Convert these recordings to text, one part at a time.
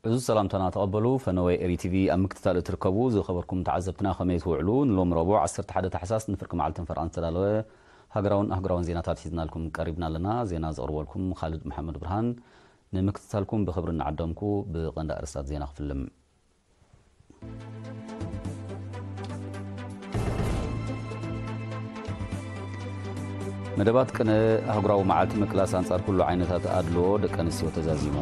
ዕዙዝ ሰላምታና ተቐበሉ። ፈነወ ኤሪ ቲቪ ኣብ ምክትታል እትርከቡ ዝኸበርኩም ተዓዘብትና ከመይ ትውዕሉ? ንሎሚ ረቡዕ ዓሰርተ ሓደ ታሕሳስ ንፍርቂ መዓልትን ፈርቓን ዝተዳለወ ሃገራውን ኣህጉራውን ዜናታት ሒዝናልኩም ቀሪብና ኣለና። ዜና ዘቕርበልኩም ካልድ መሓመድ ብርሃን። ንምክትታልኩም ብኽብሪ እናዓደምኩ ብቐንዲ ኣርእስታት ዜና ክፍልም። መደባት ቅነ ኣህጉራዊ መዓልቲ ምቅላስ ኣንጻር ኩሉ ዓይነታት ኣድልዎ ደቂ ኣንስትዮ ተዛዚሙ።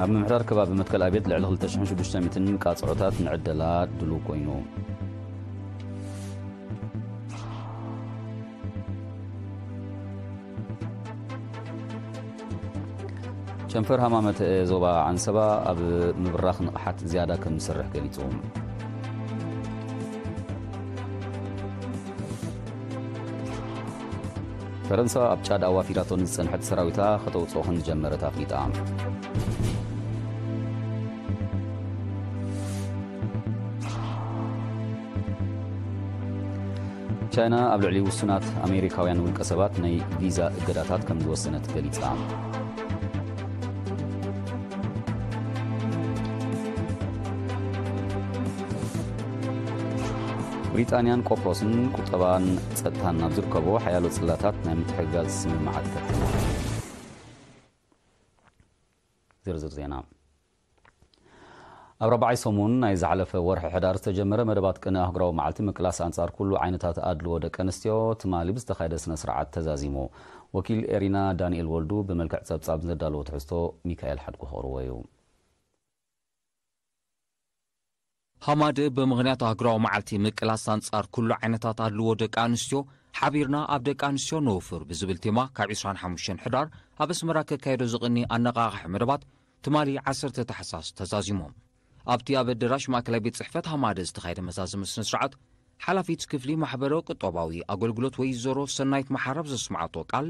ኣብ ምምሕዳር ከባቢ መትከል ኣቤት ልዕሊ ክልተ ሽሕን ሽዱሽተ ሚእትን ቃጽዖታት ንዕደላ ድሉው ኮይኑ። ጨንፈር ሃማመተ ዞባ ዓንሰባ ኣብ ምብራኽ ንቕሓት ዝያዳ ከም ዝሰርሕ ገሊጹ። ፈረንሳ ኣብ ጫድ ኣዋፊራቶ ንዝጸንሐት ሰራዊታ ከተውጽኦ ከም ዝጀመረት ኣፍሊጣ። ቻይና ኣብ ልዕሊ ውሱናት ኣሜሪካውያን ውልቀ ሰባት ናይ ቪዛ እገዳታት ከም ዝወሰነት ገሊጻ። ብሪጣንያን ቆጵሮስን ቁጠባን ጸጥታን ኣብ ዝርከቦ ሓያሎ ጽላታት ናይ ምትሕግጋዝ ስምምዓት ከትማ። ዝርዝር ዜና። ኣብ ራብዓይ ሰሙን ናይ ዝሓለፈ ወርሒ ሕዳር ዝተጀመረ መደባት ቅነ ኣህጉራዊ መዓልቲ ምቅላስ ኣንጻር ኩሉ ዓይነታት ኣድልዎ ደቂ ኣንስትዮ ትማሊ ብዝተኻየደ ስነ ስርዓት ተዛዚሙ። ወኪል ኤሪና ዳንኤል ወልዱ ብመልክዕ ጸብጻብ ዘዳለዎ ትሕዝቶ ሚካኤል ሓድጉ ከቕርቦ እዩ። ሃማደ ብምኽንያት ኣህጉራዊ መዓልቲ ምቅላስ ኣንጻር ኩሉ ዓይነታት ኣድልዎ ደቂ ኣንስትዮ ሓቢርና ኣብ ደቂ ኣንስትዮ ነውፍር ብዝብል ቴማ ካብ ዕስራን ሓሙሽተን ሕዳር ኣብ ኣስመራ ከካየዶ ዝቕኒ ኣነቓቓሒ መደባት ትማሊ ዓሰርተ ታሕሳስ ተዛዚሞም። ኣብቲ ኣብ ኣደራሽ ማእከላይ ቤት ጽሕፈት ሃማደ ዝተኻየደ መዛዘሚ ስነ ስርዓት ሓላፊት ክፍሊ ማሕበረ ቁጠባዊ ኣገልግሎት ወይዘሮ ሰናይት መሓረብ ዘስምዓቶ ቃል፣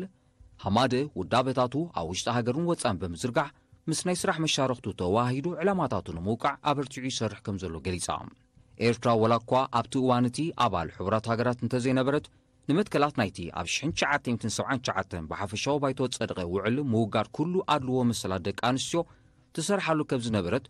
ሃማደ ውዳበታቱ ኣብ ውሽጢ ሃገርን ወጻእን ብምዝርጋሕ ምስ ናይ ስራሕ መሻርኽቱ ተዋሂዱ ዕላማታቱ ንምውቃዕ ኣበርቲዑ ይሰርሕ ከም ዘሎ ገሊጻ። ኤርትራ ወላ እኳ ኣብቲ እዋን እቲ ኣባል ሕቡራት ሃገራት እንተዘይነበረት፣ ንመትከላት ናይቲ ኣብ ሽሕን ትሽዓተ ሚእትን ሰብዓን ትሽዓተን ብሓፈሻዊ ባይቶ ዝጸደቐ ውዕል ምውጋድ ኩሉ ኣድልዎ መሰላት ደቂ ኣንስትዮ ትሰርሓሉ ከም ዝነበረት፣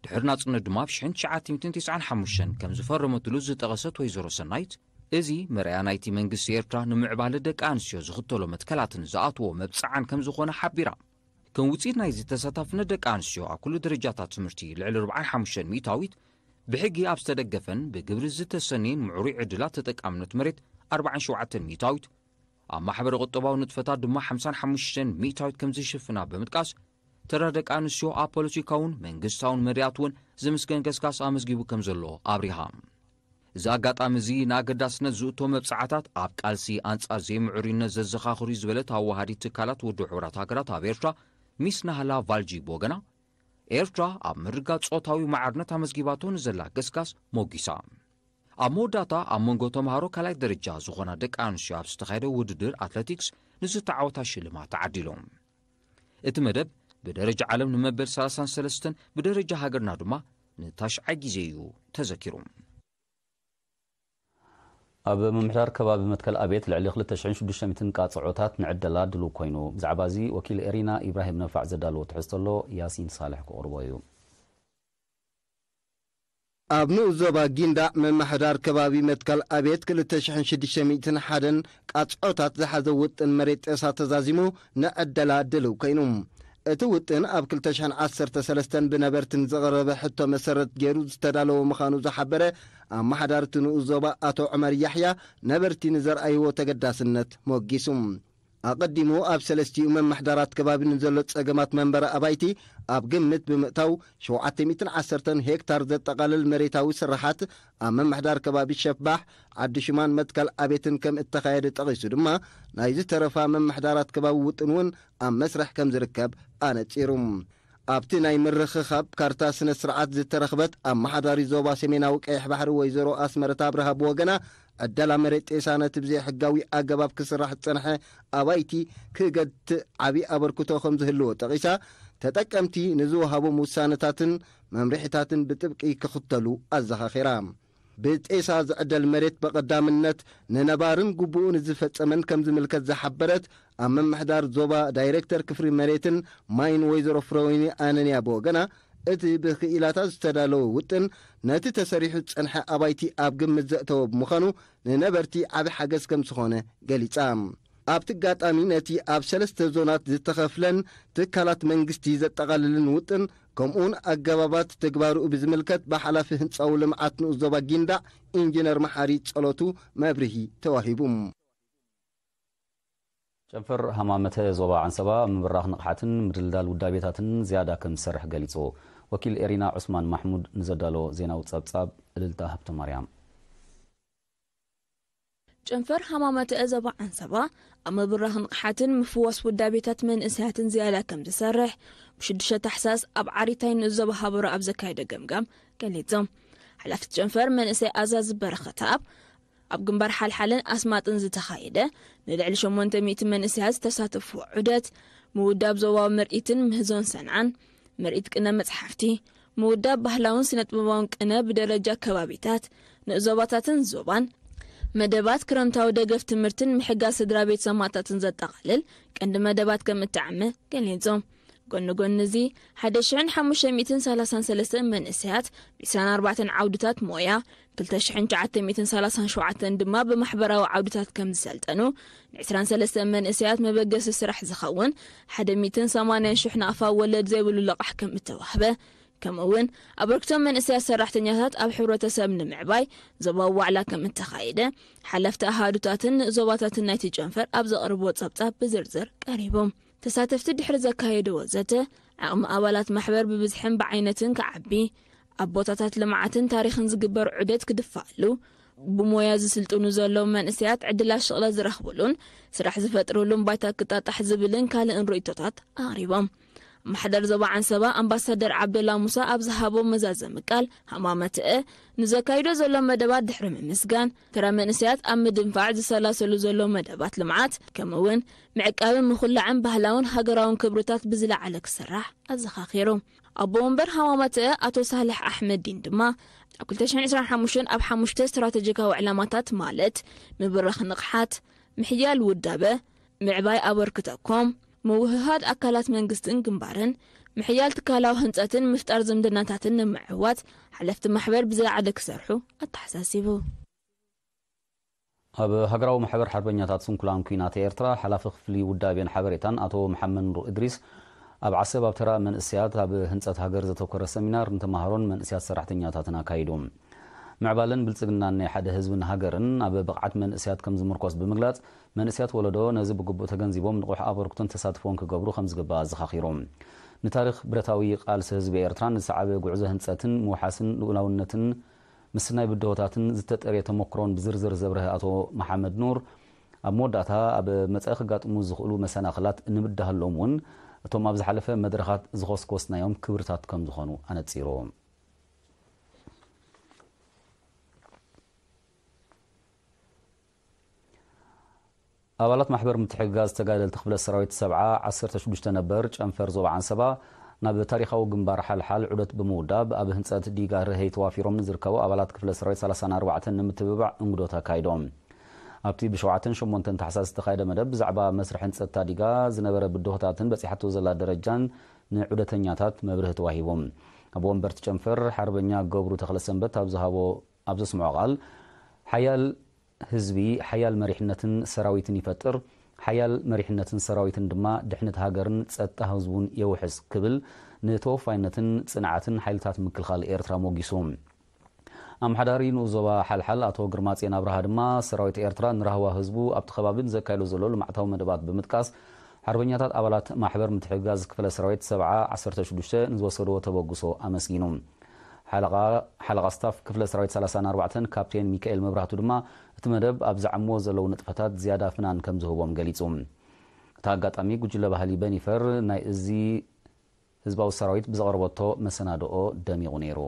ድሕሪ ናጽነት ድማ ኣብ ሽሕን ትሽዓተ ሚእትን ተስዓን ሓሙሽተን ከም ዝፈረመትሉ ዝጠቐሰት ወይዘሮ ሰናይት፣ እዚ መርኣያ ናይቲ መንግስቲ ኤርትራ ንምዕባለ ደቂ ኣንስትዮ ዝኽተሎ መትከላትን ዝኣትዎ መብጽዓን ከም ዝኾነ ሓቢራ። ከም ውጽኢት ናይዚ ተሳታፍነት ደቂ ኣንስትዮ ኣብ ኩሉ ደረጃታት ትምህርቲ ልዕሊ ኣርባዓን ሓሙሽተን ሚእታዊት፣ ብሕጊ ኣብ ዝተደገፈን ብግብሪ ዝተሰነየን ምዕሩይ ዕድላት ተጠቃምነት መሬት ኣርባዓን ሸውዓተን ሚእታዊት፣ ኣብ ማሕበረ ቁጠባዊ ንጥፈታት ድማ ሓምሳን ሓሙሽተን ሚእታዊት ከም ዝሽፍና ብምጥቃስ፣ ተራ ደቂ ኣንስትዮ ኣብ ፖለቲካውን መንግስታውን መድያት እውን ዝምስገን ገስጋስ ኣመዝጊቡ ከም ዘሎ ኣብሪሃ። እዚ ኣጋጣሚ እዚ ንኣገዳስነት ዝእቶ መብጽዓታት ኣብ ቃልሲ ኣንጻር ዘይምዕሩይነት ዘዘኻኽሩ እዩ ዝበለት ኣወሃዲት ትካላት ውድብ ሕቡራት ሃገራት ኣብ ኤርትራ ሚስ ናህላ ቫልጂ ብወገና፣ ኤርትራ ኣብ ምርጋጽ ጾታዊ ማዕርነት ኣመዝጊባቶ ንዘላ ገስጋስ ሞጊሳ። ኣብ መወዳእታ ኣብ መንጎ ተምሃሮ ካልኣይ ደረጃ ዝኾና ደቂ ኣንስትዮ ኣብ ዝተኻየደ ውድድር ኣትለቲክስ ንዝተዓወታ ሽልማት ተዓዲሎም። እቲ መደብ ብደረጃ ዓለም ንመበል ሰላሳን ሰለስተን ብደረጃ ሃገርና ድማ ንታሽዓይ ግዜ እዩ ተዘኪሩ። ኣብ ምምሕዳር ከባቢ መትከል ኣቤት ልዕሊ ክልተ ሽሕን ሽዱሽተ ሚእትን ቃጽዖታት ንዕደላ ድሉው ኮይኑ። ብዛዕባ እዚ ወኪል ኤሪና ኢብራሂም ነፋዕ ዘዳለዎ ትሕዝቶ ኣሎ፣ ያሲን ሳልሕ ክቕርቦ እዩ። ኣብ ንኡስ ዞባ ጊንዳዕ ምምሕዳር ከባቢ መትከል ኣቤት ክልተ ሽሕን ሽዱሽተ ሚእትን ሓደን ቃጽዖታት ዝሓዘ ውጥን መሬት ጤሳ ተዛዚሙ ንዕደላ ድልው ኮይኑ። እቲ ውጥን ኣብ ክልተ ሽሕን ዓሰርተ ሰለስተን ብነበርትን ዝቐረበ ሕቶ መሰረት ገይሩ ዝተዳለወ ምዃኑ ዝሓበረ ኣመሓዳሪ እቲ ንኡስ ዞባ ኣቶ ዑመር ያሕያ፣ ነበርቲ ንዘርኣይዎ ተገዳስነት ሞጊሱ። ኣቐዲሙ ኣብ ሰለስቲኡ መማሕዳራት ከባቢ ንዘሎ ጸገማት መንበሪ ኣባይቲ ኣብ ግምት ብምእታው፣ ሸውዓተ ሚእትን ዓሰርተን ሄክታር ዘጠቓልል መሬታዊ ስርሓት ኣብ መማሕዳር ከባቢ ሸፍባሕ፣ ዓዲ ሽማን መትከል ኣቤትን ከም እተኻየደ ጠቒሱ ድማ፣ ናይ ዝተረፋ መማሕዳራት ከባቢ ውጥን እውን ኣብ መስርሕ ከም ዝርከብ ኣነጺሩ። ኣብቲ ናይ ምርኽኻብ ካርታ ስነ ስርዓት ዝተረኽበት ኣመሓዳሪ ዞባ ሰሜናዊ ቀይሕ ባሕሪ ወይዘሮ ኣስመረት ኣብርሃ ብወገና፣ ዕደላ መሬት ጤሳ ነቲ ብዘይሕጋዊ ኣገባብ ክስራሕ ዝጸንሐ ኣባይቲ ክገትእ ዓቢ ኣበርክቶ ከም ዝህልዎ ጠቒሳ፣ ተጠቀምቲ ንዝወሃቦም ውሳነታትን መምርሒታትን ብጥብቂ ክኽተሉ ኣዘኻኺራ። ብጤሳ ዝዕደል መሬት ብቐዳምነት ንነባርን ግቡኡ ንዝፈጸመን ከም ዝምልከት ዝሓበረት ኣብ ምምሕዳር ዞባ ዳይሬክተር ክፍሊ መሬትን ማይን ወይዘሮ ፍረወይኒ ኣነንያ ብወገና፣ እቲ ብክኢላታት ዝተዳለወ ውጥን ነቲ ተሰሪሑ ዝጸንሐ ኣባይቲ ኣብ ግምት ዘእተወ ብምዃኑ ንነበርቲ ዓቢ ሓገዝ ከም ዝኾነ ገሊጻ። ኣብቲ ኣጋጣሚ ነቲ ኣብ ሰለስተ ዞናት ዝተኸፍለን ትካላት መንግስቲ ዘጠቓልልን ውጥን ከምኡውን ኣገባባት ተግባርኡ ብዝምልከት ብሓላፊ ህንጻዊ ልምዓት ንኡስ ዞባ ጊንዳዕ ኢንጂነር መሓሪ ጸሎቱ መብርሂ ተዋሂቡ። ጨንፈር ሃማመተ ዞባ ዓንሰባ ምብራኽ ንቕሓትን ምድልዳል ውዳቤታትን ዝያዳ ከም ዝሰርሕ ገሊጹ። ወኪል ኤሪና ዑስማን ማሕሙድ ንዘዳሎ ዜናዊ ጸብጻብ እልልታ ሃብተ ማርያም። ጨንፈር ሃማመተ ዞባ ዓንሰባ ኣብ ምብራኽ ንቕሓትን ምፍዋስ ውዳቤታት መንእሰያትን ዝያዳ ከም ዝሰርሕ ብሽዱሽተ ታሕሳስ ኣብ ዓሪታይ ንኡስ ዞባ ሃበሮ ኣብ ዘካየደ ገምጋም ገሊጹ። ሓላፊት ጨንፈር መንእሰይ ኣዛዚ በረኸተኣብ ኣብ ግንባር ሓልሓልን ኣስማጥን ዝተኻየደ ንልዕሊ ሸሞንተ ሚእቲ መንእሰያት ዝተሳተፍዎ ዑደት ምውዳብ ዞባዊ ምርኢትን ምህዞን ሰንዓን፣ ምርኢት ቅነ መጽሓፍቲ፣ ምውዳብ ባህላውን ስነ ጥበባውን ቅነ ብደረጃ ከባቢታት፣ ንኡስ ዞባታትን ዞባን፣ መደባት ክረምታዊ ደገፍ ትምህርትን ምሕጋዝ ስድራ ቤት ሰማእታትን ዘጠቓልል ቀንዲ መደባት ከም እተዓመ ገሊጹ። ጎኒ ጎኒ እዚ ሓደ ሽሕን ሓሙሽተ ሚእትን ሰላሳን ሰለስተን መንእሰያት ብ ዕስራን ኣርባዕተን ዓውድታት ሞያ፣ ክልተ ሽሕን ትሽዓተ ሚእትን ሰላሳን ሸውዓተን ድማ ብማሕበራዊ ዓውድታት ከም ዝሰልጠኑ፣ ን ዕስራን ሰለስተን መንእሰያት መበገሲ ስራሕ ዝኸውን ሓደ ሚእትን ሰማንያን ሽሕ ናቕፋ ወለድ ዘይብሉ ልቓሕ ከም እተዋህበ፣ ከምኡ እውን ኣበርክቶ መንእሰያት ሰራሕተኛታት ኣብ ሕብረተሰብ ንምዕባይ ዞባዊ ዋዕላ ከም እተኻየደ ሓለፍቲ ኣሃዱታትን ንኡስ ዞባታትን ናይቲ ጨንፈር ኣብ ዘቕርብዎ ጸብጻብ ብዝርዝር ቀሪቡ። ተሳተፍቲ ድሕሪ ዘካየድዎ ዘተ፣ ዓቕሚ ኣባላት ማሕበር ብብዝሕን ብዓይነትን ክዓቢ፣ ኣብ ቦታታት ልምዓትን ታሪኽን ዝግበር ዑደት ክድፋኣሉ፣ ብሞያ ዝስልጥኑ ዘለዉ መንእሰያት ዕድላት ሽቕለት ዝረኽብሉን ስራሕ ዝፈጥርሉን ባይታ ክጣጣሕ ዝብልን ካልእን ርእይቶታት ኣቕሪቦም። ኣመሓዳሪ ዞባ ዓንሰባ ኣምባሳደር ዓብደላ ሙሳ ኣብ ዝሃቦ መዛዘሚ ቃል፣ ሃማመተአ ንዘካይዶ ዘሎ መደባት ድሕሪ ምምስጋን፣ ተራ መንእሰያት ኣብ ምድንፋዕ ዝሰላሰሉ ዘለዉ መደባት ልምዓት፣ ከምኡ እውን ምዕቃብን ምኹላዕን ባህላውን ሃገራውን ክብርታት ብዝለዓለ ክስራሕ ኣዘኻኺሩ። ኣቦ ወንበር ሃማመተአ ኣቶ ሳልሕ ኣሕመዲን ድማ፣ ኣብ ክልተ ሽሕን ዕስራን ሓሙሽተን ኣብ ሓሙሽተ ስትራተጂካዊ ዕላማታት ማለት ምብራኽ ንቕሓት፣ ምሕያል ውዳበ፣ ምዕባይ ኣበርክቶ ኮም፣ ምውህሃድ ኣካላት መንግስትን ግንባርን፣ ምሕያል ትካላዊ ህንጸትን ምፍጣር ዝምድናታትን ንምዕዋት ሓለፍቲ ማሕበር ብዝለዓለ ክሰርሑ ኣተሓሳሲቡ። ኣብ ሃገራዊ ማሕበር ሓርበኛታት ስንኩላን ኲናት ኤርትራ ሓላፊ ክፍሊ ውዳቤን ሓበሬታን ኣቶ መሓመድ ኑር እድሪስ ኣብ ዓሰብ ኣብ ተራ መንእሰያት ኣብ ህንጸት ሃገር ዘተኮረ ሰሚናር ንተማሃሮን መንእሰያት ሰራሕተኛታትን ኣካይዱ። ምዕባለን ብልጽግናን ናይ ሓደ ህዝብን ሃገርን ኣብ ብቕዓት መንእሰያት ከም ዝምርኮስ ብምግላጽ፣ መንእሰያት ወለዶ ነዚ ብግቡእ ተገንዚቦም ንቑሕ ኣበርክቶን ተሳትፎን ክገብሩ ከም ዝግባእ ኣዘኻኺሩ። ንታሪኽ ብረታዊ ቃልሲ ህዝቢ ኤርትራን ዝሰዓበ ጉዕዞ ህንጸትን ምውሓስን ልኡላውነትን ምስናይ ብድሆታትን ዝተጠርየ ተመክሮን ብዝርዝር ዘብረሀ ኣቶ መሓመድ ኑር፣ ኣብ መወዳእታ ኣብ መጻኢ ክጋጥሙ ዝኽእሉ መሰናኽላት ንምድሃሎም እውን እቶም ኣብ ዝሓለፈ መድረኻት ዝኾስኮስናዮም ክብርታት ከም ዝኾኑ ኣነጺሩ። ኣባላት ማሕበር ምትሕግጋዝ ተጋደልቲ ክፍለ ሰራዊት ሰብዓ ዓሰርተ ሽዱሽተ ነበር ጨንፈር ዞባ ዓንሰባ ናብ ታሪኻዊ ግንባር ሓልሓል ዑደት ብምውዳብ ኣብ ህንጸት ዲጋ ርሀይ ተዋፊሮም ንዝርከቡ ኣባላት ክፍለ ሰራዊት ሰላሳን ኣርባዕተን ንምትብባዕ እንግዶት ኣካይዶም። ኣብቲ ብሸውዓተን ሸሞንተን ታሕሳስ ዝተኻየደ መደብ ብዛዕባ መስርሕ ህንጸት ታዲጋ ዝነበረ ብድሆታትን በጺሓቶ ዘላ ደረጃን ንዑደተኛታት መብርሂ ተዋሂቡ። ኣብ ወንበርቲ ጨንፈር ሓርበኛ ገብሩ ተኽለሰንበት ኣብ ዝሃቦ ኣብ ዘስምዖ ቃል፣ ሓያል ህዝቢ ሓያል መሪሕነትን ሰራዊትን ይፈጥር፣ ሓያል መሪሕነትን ሰራዊትን ድማ ድሕነት ሃገርን ጸጥታ ህዝቡን የውሕስ ክብል ንተወፋይነትን ጽንዓትን ሓይልታት ምክልኻል ኤርትራ ሞጊሱ። ኣመሓዳሪ ንኡስ ዞባ ሓልሓል ኣቶ ግርማጽዮን ኣብርሃ ድማ ሰራዊት ኤርትራ ንራህዋ ህዝቡ ኣብቲ ከባቢ ንዘካየዶ ዘሎ ልምዓታዊ መደባት ብምጥቃስ ሓርበኛታት ኣባላት ማሕበር ምትሕግጋዝ ክፍለ ሰራዊት ሰብዓ ዓሰርተ ሽዱሽተ ንዝወሰድዎ ተበግሶ ኣመስጊኑ። ሓለቓ ሓለቓ ስታፍ ክፍለ ሰራዊት ሰላሳን ኣርባዕተን ካፕቴን ሚካኤል መብራህቱ ድማ እቲ መደብ ኣብ ዝዓምዎ ዘለዉ ንጥፈታት ዝያዳ ፍናን ከም ዝህቦም ገሊጹ። እቲ ኣጋጣሚ ጉጅለ ባህሊ በኒፈር ናይ እዚ ህዝባዊ ሰራዊት ብዘቕረበቶ መሰናድኦ ደሚቑ ነይሩ።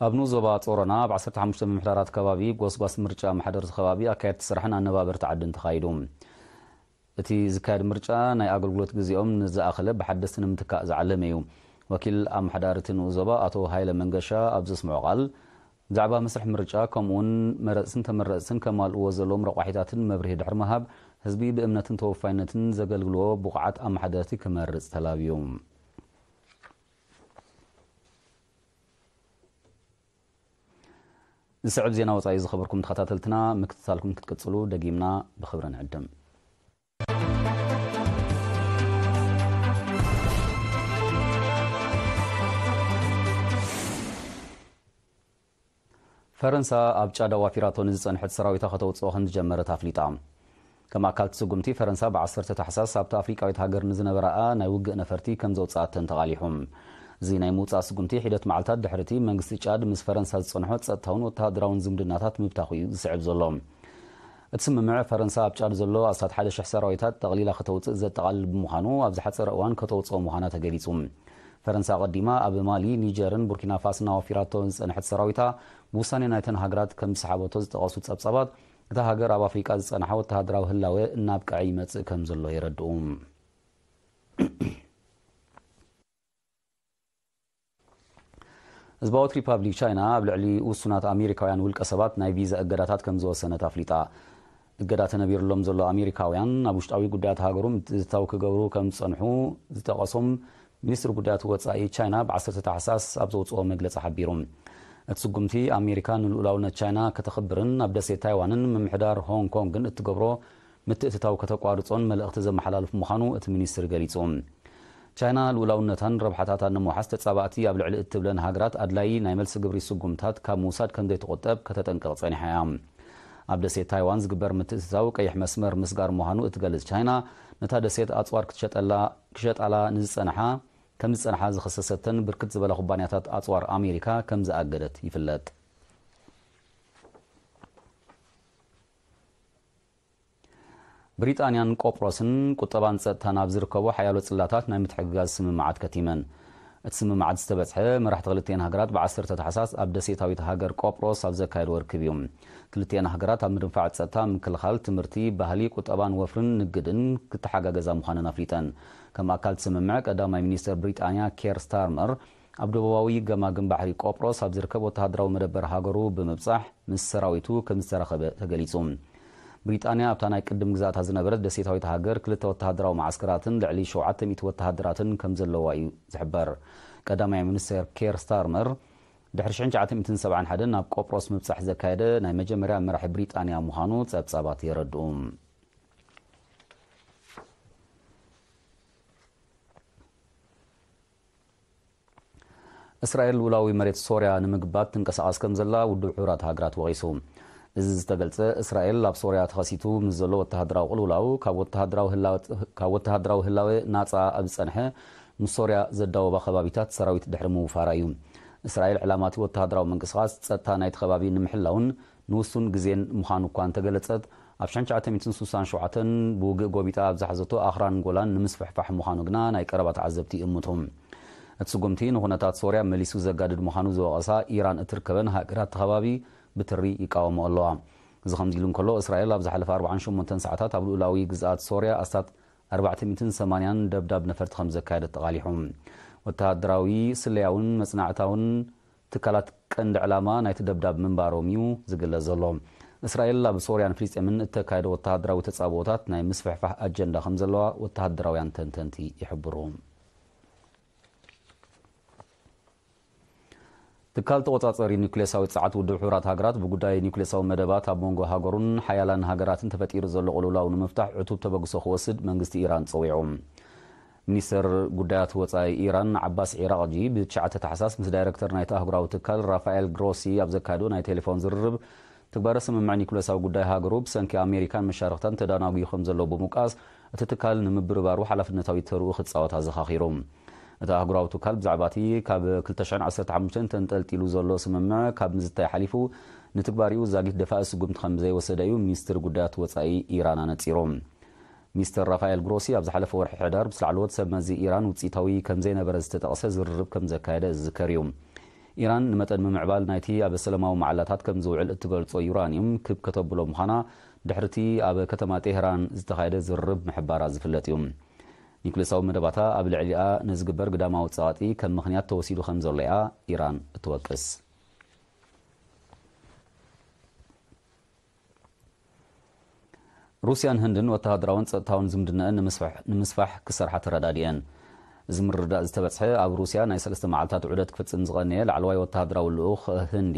ኣብ ንኡስ ዞባ ጾሮና ኣብ ዓሰርተ ሓሙሽተ ምምሕዳራት ከባቢ ጎስጓስ ምርጫ መሓደርቲ ከባቢ ኣካየድቲ ስራሕን ኣነባበርቲ ዓድን ተኻይዱ። እቲ ዝካየድ ምርጫ ናይ ኣገልግሎት ግዜኦም ንዝኣኸለ ብሓደስቲ ንምትካእ ዝዓለመ እዩ። ወኪል ኣመሓዳሪ እቲ ንኡስ ዞባ ኣቶ ሃይለ መንገሻ ኣብ ዘስምዖ ቃል፣ ብዛዕባ መስርሕ ምርጫ ከምኡውን መረፅትን ተመረፅትን ከማልእዎ ዘለዎም ረቋሒታትን መብርሂ ድሕሪ ምሃብ፣ ህዝቢ ብእምነትን ተወፋይነትን ዘገልግልዎ ብቑዓት ኣመሓደርቲ ክመርፅ ተላብዩ። ዝስዕብ ዜና ወጻኢ ዝኸበርኩም ተኸታተልትና፣ ምክትታልኩም ክትቅጽሉ ደጊምና ብኽብሪ ንዕድም። ፈረንሳ ኣብ ጫድ ኣዋፊራቶ ንዝጸንሐት ሰራዊታ ከተውጽኦ ከም ዝጀመረት ኣፍሊጣ። ከም ኣካል እቲ ስጉምቲ፣ ፈረንሳ ብ ዓሰርተ ታሕሳስ ኣብታ ኣፍሪቃዊት ሃገር ንዝነበራኣ ናይ ውግእ ነፈርቲ ከም ዘውጽኣተን ተቓሊሑ። እዚ ናይ ምውጻእ ስጉምቲ ሒደት መዓልታት ድሕሪ እቲ መንግስቲ ጫድ ምስ ፈረንሳ ዝጸንሖ ጸጥታውን ወተሃደራውን ዝምድናታት ምብታኹ እዩ ዝስዕብ ዘሎ። እቲ ስምምዕ፣ ፈረንሳ ኣብ ጫድ ዘሎ ኣስታት ሓደ ሽሕ ሰራዊታት ጠቕሊላ ከተውጽእ ዘጠቓልል ብምዃኑ፣ ኣብ ዝሓጸረ እዋን ከተውጽኦ ምዃና ተገሊጹ። ፈረንሳ ኣቐዲማ ኣብ ማሊ፣ ኒጀርን ቡርኪና ፋሶን ኣዋፊራቶ ዝጸንሐት ሰራዊታ፣ ብውሳኔ ናይተን ሃገራት ከም ዝሰሓበቶ ዝጠቐሱ ጸብጻባት፣ እታ ሃገር ኣብ ኣፍሪቃ ዝጸንሓ ወተሃደራዊ ህላወ እናብቅዐ ይመጽእ ከም ዘሎ የረድኡ። ህዝባዊት ሪፓብሊክ ቻይና ኣብ ልዕሊ ውሱናት ኣሜሪካውያን ውልቀ ሰባት ናይ ቪዛ እገዳታት ከም ዝወሰነት ኣፍሊጣ። እገዳ ተነቢርሎም ዘሎ ኣሜሪካውያን፣ ኣብ ውሽጣዊ ጉዳያት ሃገሩ ምትእትታው ክገብሩ ከም ዝጸንሑ ዝጠቐሶም ሚኒስትሪ ጉዳያት ወጻኢ ቻይና ብ ዓሰርተ ታሕሳስ ኣብ ዘውጽኦ መግለጺ ሓቢሩ። እቲ ስጉምቲ፣ ኣሜሪካ ንልኡላውነት ቻይና ከተኽብርን ኣብ ደሴት ታይዋንን ምምሕዳር ሆንግ ኮንግን እትገብሮ ምትእትታው ከተቋርጾን መልእኽቲ ዘመሓላልፍ ምዃኑ እቲ ሚኒስትሪ ገሊጹ። ቻይና ልኡላውነታን ረብሓታታን ንምውሓስ ተጻባእቲ ኣብ ልዕሊ እትብለን ሃገራት ኣድላዪ ናይ መልሲ ግብሪ ስጉምታት ካብ ምውሳድ ከም ዘይትቑጠብ ከተጠንቅቕ ጸኒሓ እያ። ኣብ ደሴት ታይዋን ዝግበር ምትእትታው ቀይሕ መስመር ምስጋር ምዃኑ እትገልጽ ቻይና፣ ነታ ደሴት ኣጽዋር ክትሸጠላ፣ ክሸጣላ ንዝጸንሓ፣ ከም ዝጸንሓ ዝኸሰሰተን ብርክት ዝበላ ኩባንያታት ኣጽዋር ኣሜሪካ ከም ዝኣገደት ይፍለጥ። ብሪጣንያን ቆጵሮስን ቁጠባን ጸጥታን ኣብ ዝርከቡ ሓያሎ ጽላታት ናይ ምትሕግጋዝ ስምምዓት ከቲመን። እቲ ስምምዓት ዝተበጽሐ፣ መራሕቲ ክልቲኤን ሃገራት ብ ዓሰርተ ታሕሳስ ኣብ ደሴታዊት ሃገር ቆጵሮስ ኣብ ዘካየድዎ ርክብ እዩ። ክልቲኤን ሃገራት ኣብ ምድንፋዕ ጸጥታ፣ ምክልኻል፣ ትምህርቲ፣ ባህሊ፣ ቁጠባን ወፍርን ንግድን ክተሓጋገዛ ምዃነን ኣፍሊጠን። ከም ኣካል እቲ ስምምዕ፣ ቀዳማይ ሚኒስተር ብሪጣንያ ኬር ስታርመር፣ ኣብ ደቡባዊ ገማግም ባሕሪ ቆጵሮስ ኣብ ዝርከብ ወተሃደራዊ መደበር ሃገሩ ብምብጻሕ፣ ምስ ሰራዊቱ ከም ዝተራኸበ ተገሊጹ። ብሪጣንያ ኣብታ ናይ ቅድም ግዛእታ ዝነበረት ደሴታዊት ሃገር ክልተ ወተሃደራዊ መዓስከራትን ልዕሊ ሸውዓተ ሚእቲ ወተሃደራትን ከም ዘለዋ እዩ ዝሕበር። ቀዳማይ ሚኒስተር ኬር ስታርመር፣ ድሕሪ ሽሕን ትሽዓተ ሚእትን ሰብዓን ሓደን ናብ ቆጵሮስ ምብጻሕ ዘካየደ ናይ መጀመርያ መራሒ ብሪጣንያ ምዃኑ ጸብጻባት የረድኡ። እስራኤል ልኡላዊ መሬት ሶርያ ንምግባት ትንቀሳቐስ ከም ዘላ ውድብ ሕቡራት ሃገራት ወቒሱ። እዚ ዝተገልጸ፣ እስራኤል ኣብ ሶርያ ተኸሲቱ ምስ ዘሎ ወተሃደራዊ ቅልውላው፣ ካብ ወተሃደራዊ ህላወ፣ ካብ ወተሃደራዊ ህላወ ናጻ ኣብ ዝጸንሐ፣ ምስ ሶርያ ዘዳወባ ከባቢታት ሰራዊት ድሕሪ ምውፋራ እዩ። እስራኤል፣ ዕላማ እቲ ወተሃደራዊ ምንቅስቓስ፣ ጸጥታ ናይቲ ከባቢ ንምሕላውን ንውሱን ግዜን ምዃኑ እኳ እንተገለጸት፣ ኣብ ሽሕን ትሽዓተ ሚእትን ስሳን ሸውዓተን ብውግእ ጎቢጣ ኣብ ዝሓዘቶ ኣኽራን ጎላን ንምስፍሕፋሕ ምዃኑ ግና ናይ ቀረባ ተዓዘብቲ ይእምቱ። እቲ ስጉምቲ ንኹነታት ሶርያ መሊሱ ዘጋድድ ምዃኑ ዝወቐሳ ኢራን እትርከበን ሃገራት እቲ ከባቢ ብትሪ ይቃወምኦ ኣለዋ። እዚ ከምዚ ኢሉ እንከሎ፣ እስራኤል ኣብ ዝሓለፈ ኣርባዓን ሸሞንተን ሰዓታት ኣብ ልኡላዊ ግዝኣት ሶርያ ኣስታት ኣርባዕተ ሚእትን ሰማንያን ደብዳብ ነፈርቲ ከም ዘካየደት ተቓሊሑ። ወተሃደራዊ፣ ስለያውን መጽናዕታውን ትካላት ቀንዲ ዕላማ ናይቲ ደብዳብ ምንባሮም እዩ ዝግለጽ ዘሎ። እስራኤል ኣብ ሶርያን ፍልስጤምን እተካየዶ ወተሃደራዊ ተጻብኦታት ናይ ምስፍሕፋሕ ኣጀንዳ ከም ዘለዋ ወተሃደራውያን ተንተንቲ ይሕብሩ። ትካል ተቖጻጸሪ ኒውክሌሳዊ ጸዓት ውድብ ሕቡራት ሃገራት ብጉዳይ ኒውክሌሳዊ መደባት ኣብ መንጎ ሃገሩን ሓያላን ሃገራትን ተፈጢሩ ዘሎ ቅልውላው ንምፍታሕ ዕቱብ ተበግሶ ክወስድ መንግስቲ ኢራን ጸዊዑ። ሚኒስተር ጉዳያት ወጻኢ ኢራን ዓባስ ዒራቕጂ ብትሽዓተ ታሕሳስ ምስ ዳይረክተር ናይቲ ኣህጉራዊ ትካል ራፋኤል ግሮሲ ኣብ ዘካየዶ ናይ ቴሌፎን ዝርርብ፣ ትግባረ ስምምዕ ኒኩለሳዊ ጉዳይ ሃገሩ ብሰንኪ ኣሜሪካን መሻርኽታን ተዳናጒዩ ከም ዘሎ ብምውቃስ፣ እቲ ትካል ንምብርባሩ ሓላፍነታዊ ተርኡ ክጻወት ኣዘኻኺሩ። እቲ ኣህጉራዊ ትካል ብዛዕባ እቲ ካብ ክልተ ሽሕን ዓሰርተ ሓሙሽተን ተንጠልጢሉ ዘሎ ስምምዕ ካብ ምዝታይ ሓሊፉ፣ ንትግባሪኡ ዛጊት ደፋኢ ስጉምቲ ከም ዘይወሰደ እዩ ሚኒስትሪ ጉዳያት ወጻኢ ኢራን ኣነጺሩ። ሚስተር ራፋኤል ግሮሲ ኣብ ዝሓለፈ ወርሒ ሕዳር ምስ ላዕለዎት ሰብ መዚ ኢራን ውጽኢታዊ ከም ዘይነበረ ዝተጠቕሰ ዝርርብ ከም ዘካየደ ዝዝከር እዩ። ኢራን ንመጠን ምምዕባል ናይቲ ኣብ ሰላማዊ መዓላታት ከም ዝውዕል እትገልጾ ዩራንዩም ክብ ከተብሎ ምዃና ድሕርቲ ኣብ ከተማ ቴህራን ዝተኻየደ ዝርርብ ምሕባራ ዝፍለጥ እዩ። ኒኩሌሳዊ መደባታ ኣብ ልዕሊኣ ንዝግበር ግዳማዊ ጸቕጢ ከም ምኽንያት ተወሲዱ ከም ዘሎ እያ ኢራን እትወቅስ። ሩስያን ህንድን ወተሃደራውን ጸጥታውን ዝምድናኣን ንምስፋሕ፣ ንምስፋሕ ክሰርሓ ተረዳዲኤን። እዚ ምርድዳእ ዝተበጽሐ ኣብ ሩስያ ናይ ሰለስተ መዓልታት ዑደት ክፍጽም ዝቐነየ ላዕለዋይ ወተሃደራዊ ልኡኽ ህንዲ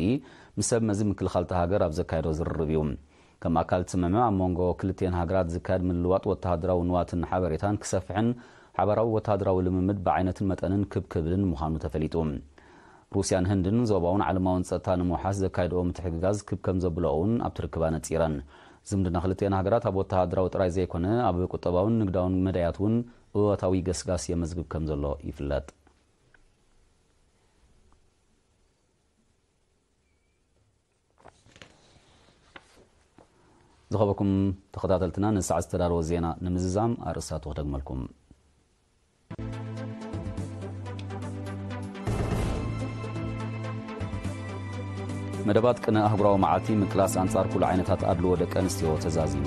ምስ ሰብ መዚ ምክልኻል እታ ሃገር ኣብ ዘካየዶ ዝርርብ እዩ። ከም ኣካል እቲ ስምምዕ ኣብ መንጎ ክልቲኤን ሃገራት ዝካየድ ምልልዋጥ ወተሃደራዊ ንዋትን ሓበሬታን ክሰፍሕን ሓባራዊ ወተሃደራዊ ልምምድ ብዓይነትን መጠንን ክብ ክብልን ምዃኑ ተፈሊጡ። ሩስያን ህንድን ዞባውን ዓለማውን ጸጥታ ንምውሓስ ዘካይድኦ ምትሕግጋዝ ክብ ከም ዘብልኦ እውን ኣብቲ ርክብ ኣነጺረን። ዝምድና ክልቲኤን ሃገራት ኣብ ወተሃደራዊ ጥራይ ዘይኮነ ኣብ ቁጠባውን ንግዳውን መዳያት እውን እወታዊ ገስጋስ የመዝግብ ከም ዘሎ ይፍለጥ። ዝኸበኩም ተኸታተልትና፣ ንሰዓት ዝተዳለወ ዜና ንምዝዛም ኣርእስታቱ ክደግመልኩም። መደባት ቅነ ኣህጉራዊ መዓልቲ ምቅላስ ኣንጻር ኩሉ ዓይነታት ኣድልዎ ደቂ ኣንስትዮ ተዛዚሙ።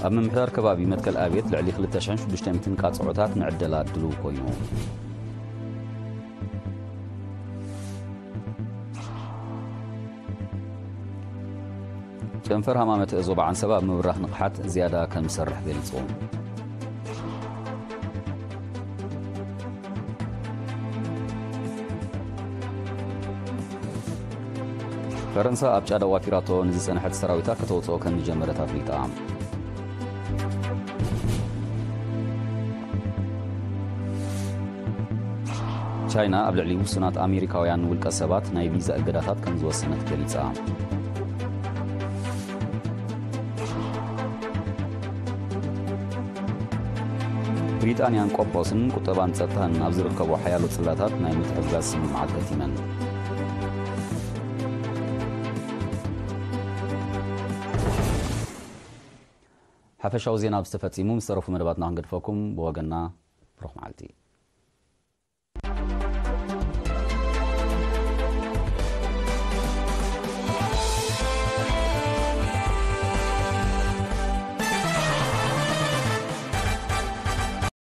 ኣብ ምምሕዳር ከባቢ መትከል ኣብየት ልዕሊ ክልተ ሽሕን ሽዱሽተ ሚእትን ቃጽዖታት ንዕደላ ድሉው ኮይኑ። ጨንፈር ሃማመተ ዞባ ዓንሰባ ኣብ ምብራኽ ንቕሓት ዝያዳ ከም ዝሰርሕ ገሊጹ። ፈረንሳ ኣብ ጫድ ኣዋፊራቶ ንዝጸንሐት ሰራዊታ ከተውጽኦ ከም ዝጀመረት ኣፍሊጣ። ቻይና ኣብ ልዕሊ ውሱናት ኣሜሪካውያን ውልቀ ሰባት ናይ ቪዛ እገዳታት ከም ዝወሰነት ገሊጻ። ብሪጣንያን ቆጵሮስን ቁጠባን ጸጥታን ኣብ ዝርከቡ ሓያሎ ጽላታት ናይ ምትሕግጋዝ ስምምዓት ከቲመን። ሓፈሻዊ ዜና ኣብዚ ተፈጺሙ። ምስ ተረፉ መደባትና ክንገድፈኩም፣ ብወገንና ብሩኽ መዓልቲ።